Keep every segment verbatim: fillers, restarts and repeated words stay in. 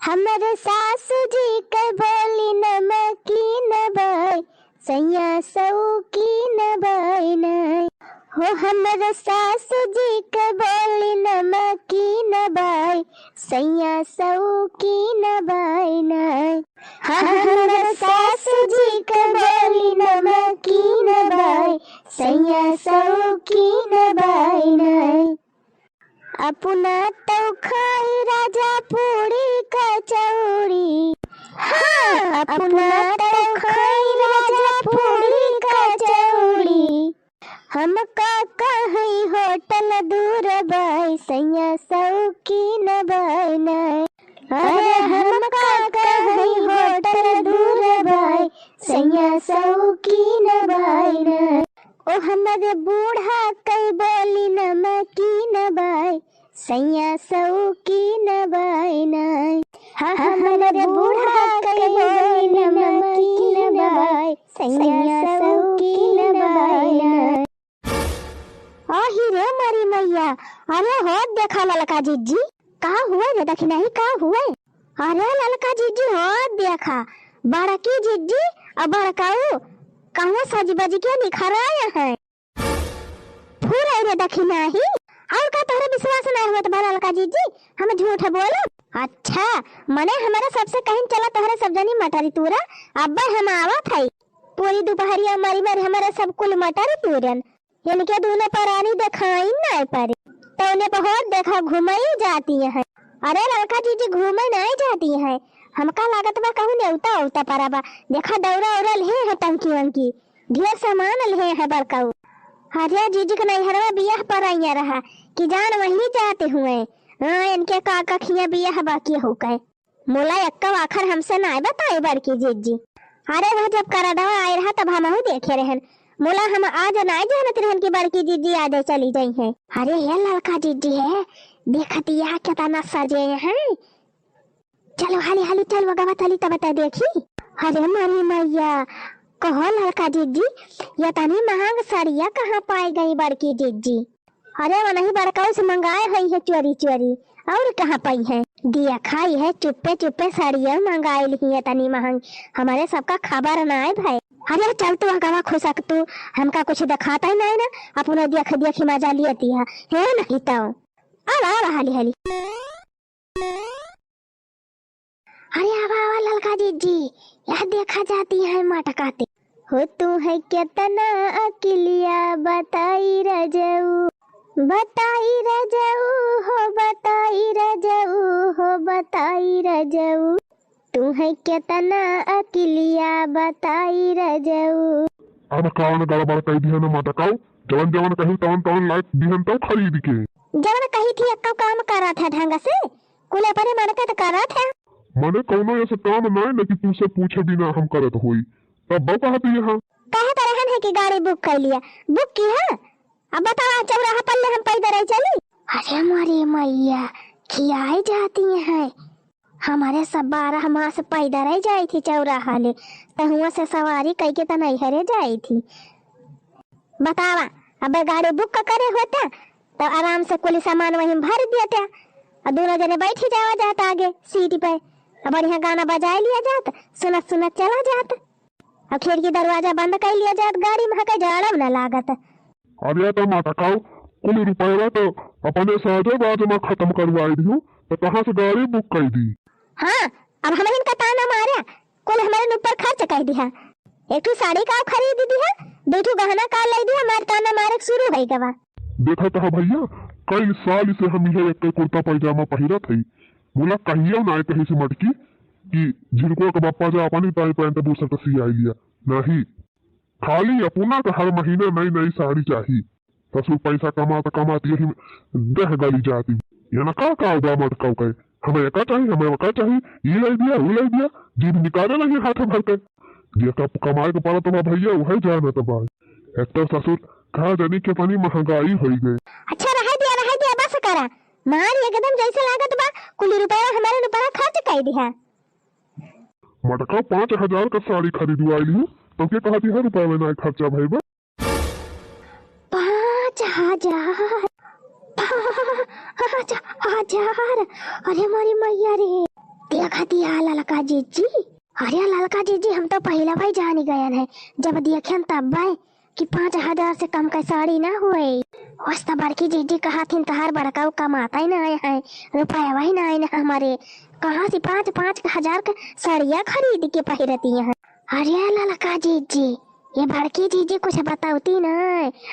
हमर सासु जी के बोली नमकीन बाय, सैया शौकीन बाय नाय। हो हमर सासु जी के बोली नमकीन बाय, सैया शौकीन बाय नाय। हाँ, हमर सासु जी के बोली नमकीन बाय, सैया शौकीन बाय नाय। अपना तौ खाई राजा पूड़ी कचौड़ी। हाँ, अपना तौ खाई राजा पूड़ी कचौड़ी। हमका कहई होटल दूर बाय, सैया शौकीन बाय नाय। अरे हमका कहई होटल दूर बाय, सैया शौकीन बाय नाय। ओ हमरे बूढ़ा कई बोली नमकीन बाय, सैया शौकीन बाय नाय। हाँ, हमरे बूढ़ा कई बोली नमकीन बाय, सैया शौकीन बाय नाय। आही रे मरी मैया, अरे हो देखा ललका जिज्जी, का हुए रे दखिनही, का हुए? अरे ललका जिज्जी हो देखा, बड़की जिज्जी अउ बड़काऊ कहूँ सज बज के निखराय हैं। फुरई रे दखिनही, अउर का तोहरे विश्वास नाय होत बा ललका जिज्जी, हम झूठ बोलब? अच्छा, मने हमरे सबसे कहिन चला तोहरे सब जनी मटरी तूरा, अब्बे हम आवत हई। पूरी दुपहरिया मरी मरी हमरे सब कुल मटरी तूरन। इनके दूनो परानी देखाइन नाय परे। तौने बहुत देखा घूमई जाती हैं। अरे ललका जिज्जी घूमई नाय जाती हैं। हमका लागत बा कहूँ नेवता ओवता परा बा। देखा दौरा ओरा लिहे हैं टंकी वंकी। ढेर सामान लिहे हैं बड़काऊ। अरे जिज्जी के नैहरवा बियाह परइया रहा कि जान वहीं जाते हुए। हाँ, इनके का कखिया बियाह बाकी हो गए। मोला एक्का आखर हमसे नाय बताए बड़की जिज्जी। अरे वह जब करडवा आए रहा तब हमहू देखे रहन। मोला हम आज नाय जानत रहन कि बड़की जिज्जी आज चली जाई हैं। अरे ये ललका जिज्जी है, देखतिया केतना सजे हैं। चलो हाली हाली चल वो गवा चली तब तय देखी। अरे मारी मैया, कहो ललका जिज्जी, ये तनी महंग सड़िया कहाँ पाए गई बड़की जिज्जी? अरे, वनही बड़काऊ से मंगाए हई है चोरी चोरी, अउर कहाँ पई है? दिया खाई है, चुप्पे चुप्पे साड़िया मंगाए लिही है तनी महंग, हमरे सबका खबर नाय भय। अरे, चल तू अगवा खुसक तू, हमका कुछ देखात ही नाय ना, अपने देख देख ही मजा लियती है, है नहीं तो। आवा, आवा, हाली हाली। अरे आवा, आवा ललका जिज्जी, यह देखा जाती है मटकाते। हो तू है केतना अकिलिया बताई रजऊ, बताई रजऊ हो, बताई रजऊ हो, बताई रजऊ। तू है केतना अकिलिया बताई रजऊ। अब कौन गड़बड़ कई दिहन मटकाऊ, जवन जवन कही तवन तवन लाइक दिहन तो खरीद के। जवन कही थी अक्का काम करत है ढंग से, कुल अपने मन के तो करत है। मने कौनो ऐसे काम नाय न कि तू से पूछे बिना हम करत होई। तब बा कहत यहाँ। कहे तो रहन है कि गाड़ी बुक कर लिया, बुक की है? अब बतावा चौराहा पर ले हम पैदल चली? अरे मोरी मैया, खियाई जाती है। हमरे सब बारह मास पैदल जाई थी चौराहा ले, तहुआ से सवारी कई के त नैहरे जाई थी। बतावा, अबे गाड़ी बुक क करे होता, त आराम से कुल सामान वहीं भर देते, अउर दूनो जने बैठी जावा जात आगे सीट पे, अउर बढ़िया गाना बजाए लिया जात, सुनत सुनत चला जात, अउर खिड़की दरवाजा बंद कर लिया जात, गाड़ी में हके जाड़ा न लागत। अरे त मटकाऊ, कुल रुपया त अपने साजे बाज में खत्म करवाई दियो, त कहाँ से गाड़ी बुक कर दी? हाँ, अब हमहिन का ताना मारे, कुल हमरे ऊपर खर्च कर दिया। एक ठो साड़ी का खरीद दिया, दो ठो गहना का ले दिया, हमार ताना मारे शुरू हो गवा। देखा कहा भैया, कई साल से हम यह एक कुर्ता पैजामा पहिरत हई, बोला कहियो ना कहीं से मटकी कि झिनको के बापा जा अपनी टाई पैंट बुशर्ट सियाई लिया, नहीं। खाली अपना तो हर महीने नई नई साड़ी चाही। ससुर पैसा कमात कमात यही में देह गली जाती। ये ना का का बा मटकाऊ के, हमें एका चाही, हमें ओका चाही, ई ले दिया, ऊ ले दिया, जीभ निकाले लगे हाथ भर के। जेका कमाए के पड़त बा भैया, उहे जानत बा। एक तो ससुर का जानी कितनी महंगाई होई गई। अच्छा, रहे दिया, रहे दिया, बस करा। मार एकदम जैसे लागत बा, कुल रुपया हमारे ऊपर खर्च कर दिया। मटका पाँच हजार का साड़ी खरीदवाई लियो, तो के कहती है रुपया में ना खर्चा भई बा? पाँच हजार? पाँच हजार? अरे मोरी मैया रे, देख कहती है ललका जीजी। अरे ललका जीजी, हम तो पहिला भाई जानी गयन है, जब देखियन तब भाई कि पाँच हजार से कम का साड़ी ना हुए। वस्ता बड़की जीजी कहा थिन, तहार बड़काऊ कमाता ही ना आए हैं, रुपया वही ना आए ना हमारे, कहाँ से पाँच, पाँच हजार का साड़िया खरीद के पहिरती हैं। अरे ललका जीजी, ये बड़की जीजी कुछ बतौती ना।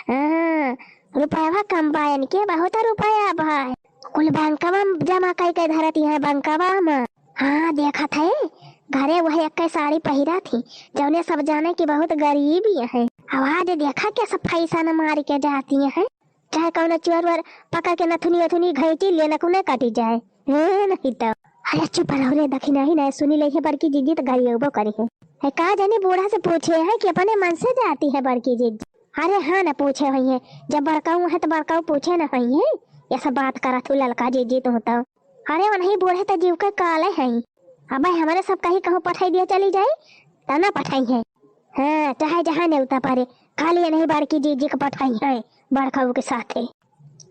हाँ, रुपया कम बा इनके, बहुत रुपया बा। कुल बैंकवा में जमा कई के धरती है, बैंकवा में। हाँ, देखत है, घरे वह एक साड़ी पहिरा थी, जौने सब जाने कि बहुत गरीब ही है। आवाज देखा कैसे फैशन मार के जाती है, चाहे कौनो चोर वोर पकड़ के नथुनी उथुनी घैंटी ले, नकुने कटी जाए। हैं, नहीं तो। अरे चुप रहो रे, दखिनाही नहीं सुनी ले है बड़की जीजी तो गरियबो करी है। है का जानी बूढ़ा से पूछे है कि अपने मन से जाती है बड़की जीजी। अरे हाँ, न पूछे हुई है, जब बड़काऊ है तो बड़काऊ पूछे न हुई है। ये सब बात करत हूँ ललका जीजी तू तो। अरे वनही बूढ़े तो जीव के काले हैं। अबे हमरे सब कहीं कहूँ पठाई दिया चली जाई, त ना पठाई है। हाँ, चाहे जहाँ नेवता परे, खाली नहीं बड़की जीजी के पठाई है, बड़काऊ के साथे।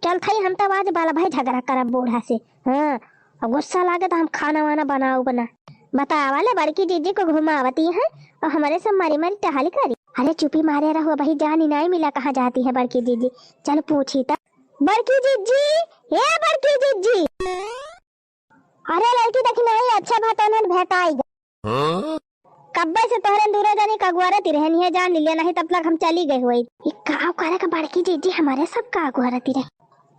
चल थई, हम तब आज बाला भाई झगड़ा करब बूढ़ा से। हाँ, और गुस्सा लागे तो हम खाना वाना बनाऊ बना। बतावा ले, बड़की जीजी को घुमावती है और हमारे सब मारी मारी टहल करी। अरे चुपी मारे रहो भाई, जानी नहीं मिला कहाँ जाती है बड़की जीजी। चल पूछी त। बड़की जीजी, ए बड़की जीजी। अरे लड़की दखिनाही, अच्छा भा तोहन भेटाई गए। हाँ? कब्बे से तोहरे दूरो जनी का अगुआरती रहनी है, जान लिया नहीं तब तक हम चली गए हुई। ये का करे का बड़की जीजी हमारे सब का अगुआरती रहे।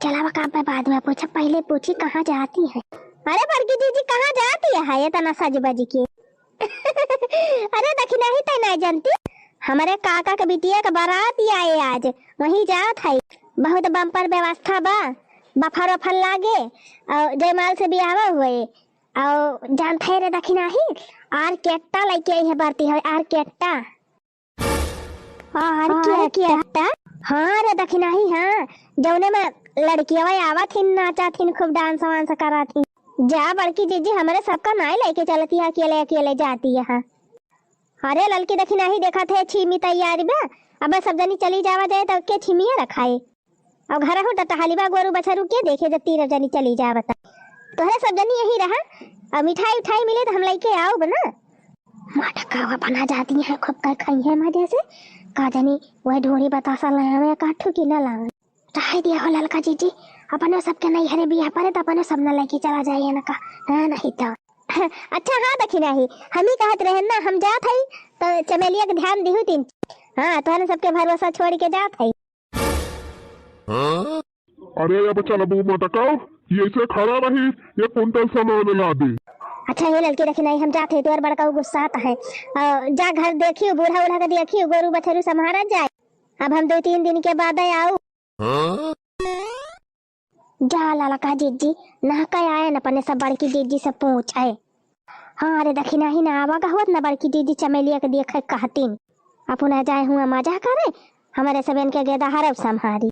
चला वो का मैं बाद में पूछा, पहले पूछी कहाँ जाती है। अरे बड़की जीजी कहाँ जाती है ये तना सज बज के? अरे दखिनाही तै नहीं जानती, हमारे काका के बिटिया के बारात आए आज, वहीं जात है। बहुत बम्पर व्यवस्था बा, बफर वफर लागे और जयमाल से बियाहवा हुए। और जानत है रे दखिनाही, आर्केस्ट्रा लेके आई है बरती है, आर्केस्ट्रा। आर्केस्ट्रा? हाँ रे दखिनाही, हाँ, जौने में लड़कियां आवा थिन, नाचा थिन, खूब डांस वांस करा थिन। जा बड़की जीजी, हमरे सबका नाई लेके चलती है, अकेले अकेले जाती है। अरे ललकी दखिनाही, देखत है छीमी तैयारी बा, अब सब जनी चली जावा जाए तो के छीमिया रखाए। और घर हो टटहाली बा, गोरू बछरू के देखे जब तीनों जनी चली जावा त। तोहरे सब जनी यही रहा, और मिठाई उठाई मिले तो हम लेके आओ बना। मटकावा बना जाती है, खूब कर खाई है मजे से। का जानी वह ढोरी बतासा लावे काठू की ना लावे। चाहे दिया हो ललका जीजी, अपने सबके नैहरे बियाह परे तो अपने सब न लेके चला जाइए ना का, हाँ नहीं तो। अच्छा हाँ दखिनाही, हम ही कहत रहे ना, हम जात हई तो चमेलिया के ध्यान दिहू तीन। हाँ, तोहरे सबके भरोसा छोड़ के जात हई। अरे अब चलबू मटकाओ, ये से खड़ा रही, ये कुंटल सामान ला दे। अच्छा ये ललकी दखिनाही, हम जात हई, तोहर बड़का गुस्सात है। अ, जा घर देखियो, बूढ़ा उढ़ा के देखियो, गोरू बछरू संभारा जाए। अब हम दो तीन दिन के बाद आऊ। जा ललका जीजी, ना कह आए न अपने सब बड़की जीजी से पूछे। हाँ रे दखिनाही, ना आवा गहुत न बड़की जीजी चमेलिया के देखे कहतीन। अपना जाए हुआ मजा करे, हमारे सब इनके गेदा हरब संभारी।